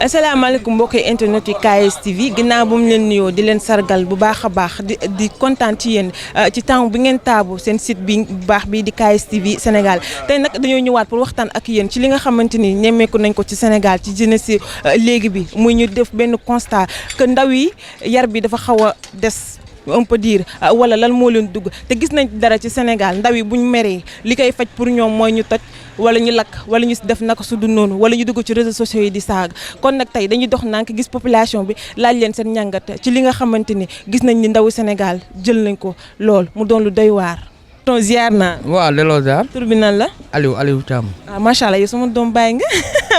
asalaamaaleykum mbokki internet yi KS TV ginnaaw bu mu leen nuyoo di leen sargal bu baax a baax di kontaan ci yéen ci temps bi ngeen taabu seen site bi bu baax bii di KS TV Sénégal tey nag dañoo ñëwaat pour waxtaan ak yéen ci li nga xamante ni nemmeeku nañ ko ci Sénégal ci jeunesse léegi bi muy ñu def benn constat que ndaw yi yar bi dafa xaw a des. on peut dire wala lan moo leen dugg te gis nañ dara ci Sénégal ndaw yi buñ meree li koy faj pour ñoom mooy ñu toj wala ñu lakk wala ñu def naka su du noonu wala ñu dugg ci réseaux sociaux yi di saaga kon nag tey dañuy dox nànk gis population bi laaj leen seen njàngat ci li nga xamante ni gis nañ ni ndawu Sénégal jël nañ ko lool mu doon lu doy waar. ton ziar naa. waaw delloo ziar. tur bi nan la. Aliou Thiam. macha allah yow sama doom bàyyi nga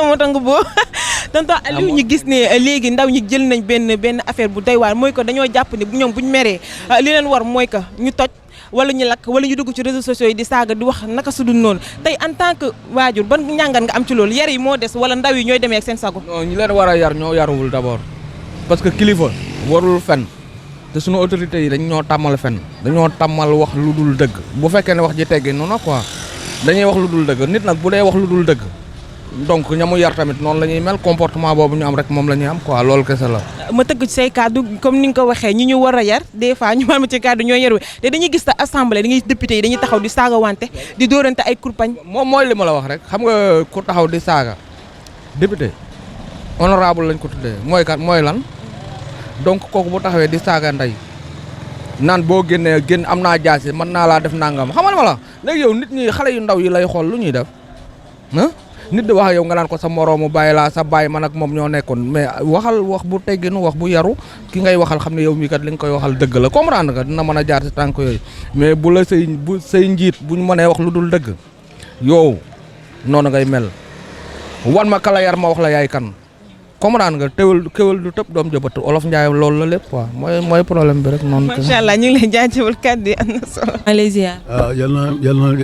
moo tax nga boo. tonton Aliou ñu gis ne léegi ndaw ñi jël nañ benn affaire bu doy waar mooy que dañoo jàpp ne ñoom buñ meree li leen war mooy que ñu toj wala ñu lakk wala ñu dugg ci réseaux sociaux yi di saaga di wax naka su dul noonu tey en tant que waajur ban njàngat nga am ci loolu yar yi moo des wala ndaw yi ñooy demee ak seen sago. non ñu leen war a yar ñoo yaruwul d'abord parce que kilifa warul fen te suñu autorités yi dañ ñoo tàmmal fen dañoo tàmmal wax lu dul dëgg bu fekkee ne wax ji teggee noonu quoi dañuy wax lu dul dëgg nit nag bu dee wax lu dul dëgg donc ñamu yar tamit noonu la ñuy mel comportement boobu ñu am rek moom la ñuy am quoi loolu kese la. ma tëgg ci say kàddu comme ni nga ko waxee ñi ñu war a yar des fois ñu mal ma ci kàddu ñoo yaru te dañuy gis ta assemblée da ngay député yi dañuy taxaw di saaga wante di dóorante ay kurpañ. moom mooy li ma la wax rek xam nga ku taxaw di saaga député honorable lañ ko tuddee mooy kat mooy lan donc kooku bu taxawee di saaga ndey naan boo génn am naa jaasi mën naa laa def nangam xamal ma la léegi yow nit ñi xale yu ndaw yi lay xool lu ñuy def nit di wax ak yow nga naan ko sa moroomu bàyyi laa sa bàyyi man ak moom ñoo nekkoon mais waxal wax bu tegginu wax bu yaru ki ngay waxal xam ne yow mii kat li nga koy waxal dëgg la comprendre nga dina mën a jaar si tànk yooyu mais bu la say njiit bu ñu mënee wax lu dul dëgg yow noonu ngay mel wan ma kala yar ma wax la yaay kan comprendre nga kéwal du tëb doom jëbët olof Njaay loolu la lépp quoi mooy problème bi rek noonu. macha allah ñu ngi lay jaajëfal kàddu yi am na solo. maa ngi lay ziar. waaw yal na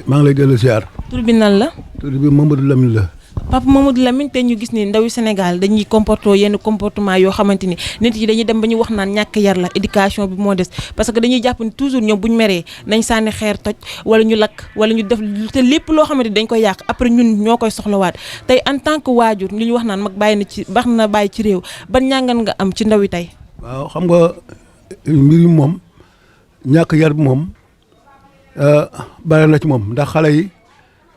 maa ngi lay dellu ziar. tur bi nan la. tur bi Mamadou Lamine la. Papa Mamadou Lamine te ñu gis ni ndawi Sénégal dañuy yenn comportement yoo xamante ni nit yi dañuy dem ba ñu wax naan ñàkk yar la éducation bi moo des parce que dañuy jàpp ni toujours ñoom bu ñu meree nañ sànni xeer toj wala ñu lakk wala ñu def te lépp loo xamante ni dañ koy yàq après ñun ñoo koy soxlawaat tey en tant que waajur li ñu wax naan mag baax na bàyyi ci réew ban ñàngan nga am ci ndaw yi tey. waaw xam nga mbir yi moom ñàkk yar bi moom bari na ci moom ndax xale yi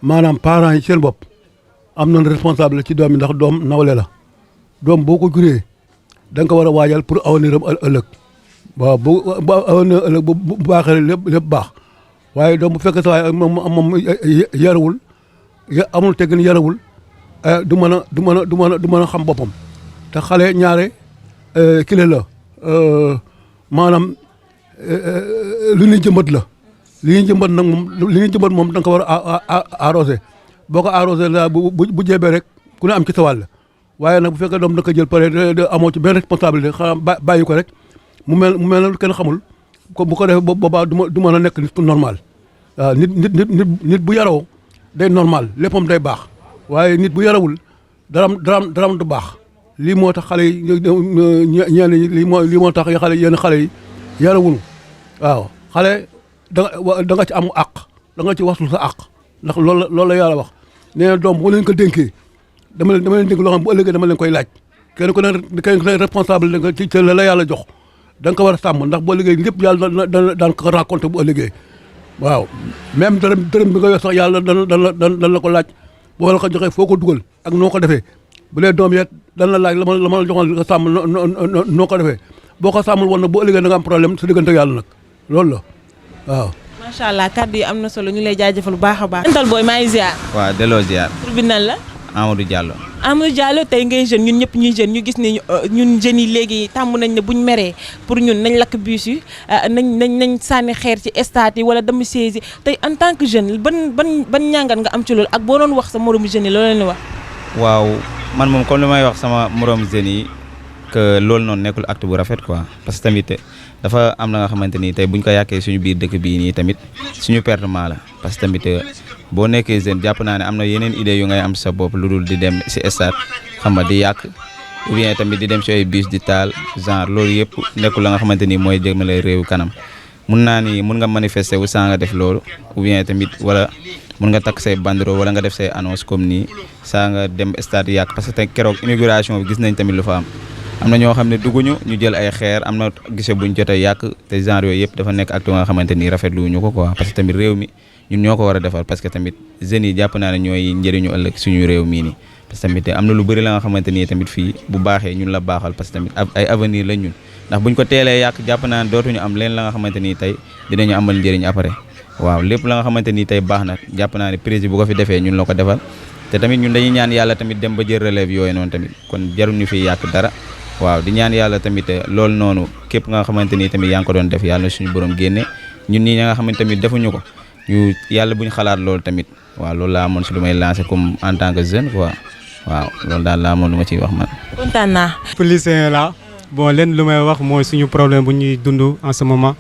maanaam parents yi seen bopp. am nañ responsable ci doom yi ndax doom nawle la doom boo ko juree da nga ko war a waajal pour avenir am ëllëg waaw bu avenir ëllëg bu baaxee lépp baax waaye doom bu fekkee sa waaye moom yarawul amul teggin yarawul du mën a xam boppam te xale ñaare kile la maanaam lu ñuy jëmbat la li ñuy jëmbat nag moom da nga ko war a arrosé boo ko arrosé la bu jébee rek ku ne am ci sa wàll waaye nag bu fekkee doom da ko jël pare amoo ci benn responsabilité xanaa bàyyi ko rek mu mel na kenn xamul ko bu ko defee boobaa du mën a nekk nit normal waaw nit bu yaroo day normal léppam day baax waaye nit bu yarawul daram du baax lii moo tax xale yi ñenn ñi lii moo tax yenn xale yi yarawul waaw xale da nga ci am àq da nga ci wasul sa àq ndax loolu la yàlla wax nee na doom bu leen ko dénkee dama leen dénk loo xam bu ëllëgee dama leen koy laaj kenn ku ne responsable da nga ci la yàlla jox da nga ko war a sàmm ndax bu ëllëgee lépp yàlla daan ko raconté bu ëllëgee waaw même dërëm bi nga yor sax yàlla dana la ko laaj boo la ko joxee foo ko dugal ak noo ko defee bu dee doom yeet dan la laaj la ma la joxoon nga sàmm noo ko defee boo ko sàmmul woon nag bu ëllëgee da nga am problème sa diggante yàlla nag loolu la waaw. macha allah kàddu yi am na solo ñu lay jaajëfal bu baax a baax. Antal Boy maa ngi ziar. waaw delloo ziar. tur bi nan la. Amadou Diallo. Amadou Diallo tey ngay jeune ñun ñëpp ñuy jeune ñu gis ne ñun jeunes yi léegi tàmm nañ ne buñ meree pour ñun nañ lakk bus yi nañ sànni xeer ci stade yi wala dem siège yi tey en tant que jeune ban ñàngat nga am ci loolu ak boo doon wax sa moromu jeunes yi loolu leen wax. waaw man moom comme li may wax sama moromu jeunes yi que loolu noonu nekkul acte bu rafet quoi parce que tamit dafa am na nga xamante ni tey buñ ko yàqee suñu biir dëkk bii nii tamit suñu pertement la parce que tamit boo nekkee jeune jàpp naa ne am na yeneen idée yu ngay am sa bopp lu dul di dem si stade xam nga di yàq ou bien tamit di dem si ay bus di taal genre loolu yëpp nekkul la nga xamante ni mooy jëmale réew kanam mun naa ni mun nga manifester wu saa nga def loolu ou bien tamit wala mun nga takk say banderole wala nga def say annonce comme nii saa nga dem stade yàq parce que tey keroog inauguration bi gis nañ tamit lu fa am na ñoo xam ne dugguñu ñu jël ay xeer am na gise buñ jot a yàq te genre yooyu yëpp dafa nekk acte nga xamante ni rafetlu ñu ko quoi parce que tamit réew mi ñun ñoo ko war a defar parce que tamit jeunes yi jàpp naa ne ñooy njëriñu ëllëg suñu réew mii nii parce que tamit am na lu bëri la nga xamante ni tamit fii bu baaxee ñun la baaxal parce que tamit ay avenir la ñun ndax buñ ko teelee yàq jàpp naa ne dootuñu am leen la nga xamante ni tey dinañu amal njëriñ après waaw lépp la nga xamante ni tey baax na jàpp naa ne président bu ko fi defee ñun la ko defal te tamit ñun dañuy ñaan yàlla tamit dem ba jël relève yooyu noonu tamit kon jaruñu fi yàq dara waaw di ñaan yàlla tamit loolu noonu képp nga xamante ni tamit yaa ngi ko doon def yàlla na suñu borom génne ñun ñi nga xamante tamit defuñu ko ñu yàlla buñ xalaat loolu tamit waaw loolu laa amoon si lu may lancer comme en tant que jeune quoi waaw loolu daal laa amoon lu ma ciy wax man. kontaan naa. lycéen la bon leen lu may wax mooy suñu problème bu ñuy dund en ce moment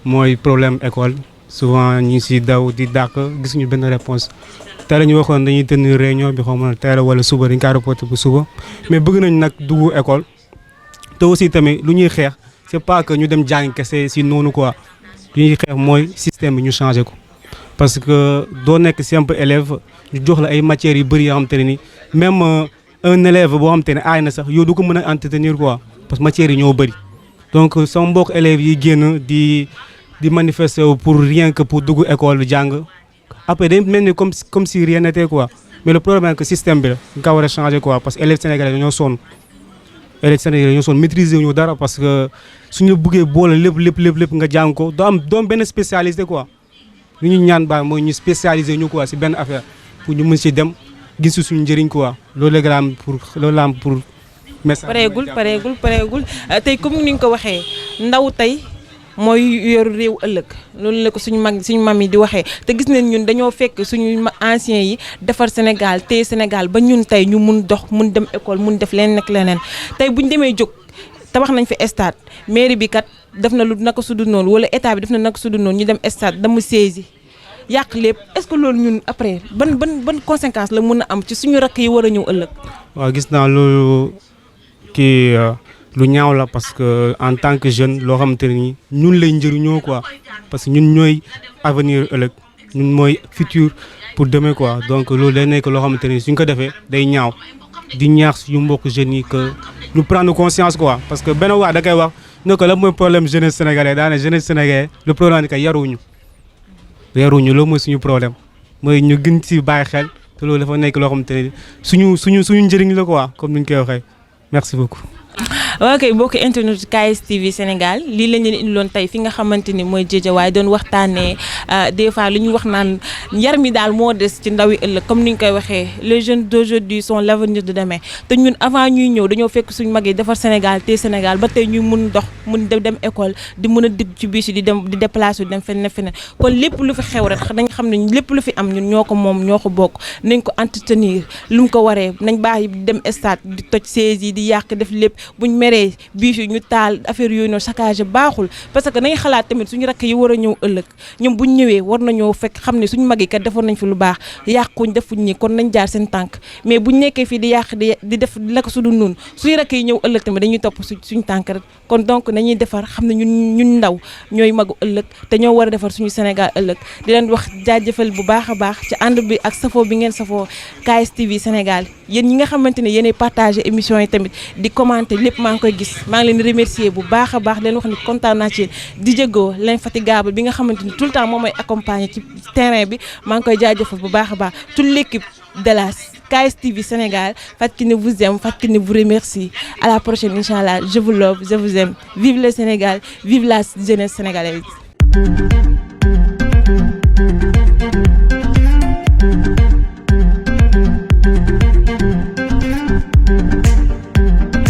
mooy problème école souvent ñu si daw di dàq gisuñu benn réponse tey la ñu waxoon dañuy tenir réunion bi xaw ma tey la wala suba dañ kaa reporté bu suba mais bëgg nañ nag dugg école te aussi tamit lu ñuy xeex c'est pas que ñu dem jàng kese si noonu quoi lu ñuy xeex mooy système bi ñu changé ko parce que doo nekk simple élève ñu jox la ay matières yu bëri yoo xam te ne ni même un élève boo xam te ne aay na sax yow du ko mën a entretenir quoi parce que matières yi ñoo bëri donc sama mbokk élèves yi génn di manifester pour rien que pour dugg école jàng après day mel ni comme si rien n'était quoi mais le problème est que système bi la nga ko war a changer quoi parce que élèves sénégalais dañoo sonn maîtriser wu ñu dara parce que suñu buggee boole lépp nga jàng ko doo am benn spécialité quoi lu ñu ñaan baax mooy ñu spécialiser ñu quoi si benn affaire pour ñu mën si dem gis suñu njëriñ quoi loolu la am pour message. pareegul tey comme ni nga ko waxee ndaw tey mooy yor réew ëllëg loolu la ko suñu mam yi di waxee te gis nañ ñun dañoo fekk suñu anciens yi defar Sénégal téye Sénégal ba ñun tey ñu mun dox mun dem école mun def leen nag leneen tey buñ demee jóg tabax nañ fi stade mairie bi kat def na lu naka sudul noonu wala état bi def na naka sudul noonu ñu dem stade dama saisi yàq lépp est-ce que loolu ñun après ban conséquence la mun a am ci suñu rakk yi war a ñëw ëllëg. waaw gis naa loolu kii lu ñaaw la parce que en tant que jeune loo xamante ne nii ñun lay njëriñoo quoi parce que ñun ñooy avenir ëllëg ñun mooy futur pour demain quoi donc loolu day nekk loo xamante ne suñ ko defee day ñaaw di ñaax suñu mbokk jeunes yi que ñu prendre conscience quoi parce que benn waa da koy wax ne ko la mooy problème jeunesse sénégalais daanaka jeunesse sénégalais le problème que yaruñu loolu mooy suñu problème mooy ñu gën ci bàyyi xel te loolu dafa nekk loo xamante ne suñu njëriñ la quoi comme ni ñu koy waxee merci beaucoup. ok mbokki internet KSTV Sénégal lii lañ leen indiloon tey fi nga xamante ni mooy Guédiawaye doon waxtaanee des fois lu ñu wax naan yar mi daal moo des ci ndaw yi ëllëg comme ni ñu koy waxee les jeunes d'aujourd'hui sont l'avenir de demain te ñun avant ñuy ñëw dañoo fekk suñu mag yi defar Sénégal te Sénégal ba tey ñuy mun dox mun dem école di mën a digg ci bus yi di déplacer di dem feneen kon lépp lu fi xew rek dañ xam ne lépp lu fi am ñun ñoo ko moom ñoo ko bokk nañ ko entretenir lu mu ko waree nañ baax dem stade di toj sièges yi di yàq def lépp buñ meree biis yi ñu taal affaire yooyu noonu saccage baaxul parce que nañ xalaat tamit suñu rakk yi war a ñëw ëllëg ñoom buñ ñëwee war nañoo fekk xam ne suñu mag yi kat defoon nañ fi lu baax yàquñ defuñ ñi kon nañ jaar seen tànk mais buñ nekkee fii di yàq di def la ko su dul noonu suñu rakk yi ñëw ëllëg tamit dañuy topp suñu tànk rek kon donc nañuy defar xam ne ñun ndaw ñooy magu ëllëg te ñoo war a defar suñu Sénégal ëllëg di leen wax jaajëfal bu baax a baax ci ànd bi ak safoo bi ngeen safoo KSTV Sénégal yéen ñi nga xamante ne yéenay partagé émission yi tamit di commenter lépp maa ngi koy gis maa ngi leen di remercier bu baax a baax leen wax ni kontaan naa ci di jégoo l'infatigable bi nga xamante ni tout le temps moom mooy accompagner ci terrain bi maa ngi koy jaajëfal bu baax a baax toute l'équipe de la KSTV Sénégal Fatou Kiné vous aime Fatou Kiné vous remercie à la prochaine inchallah je vous love je vous aime vive le Sénégal vive la jeunesse sénégalaise.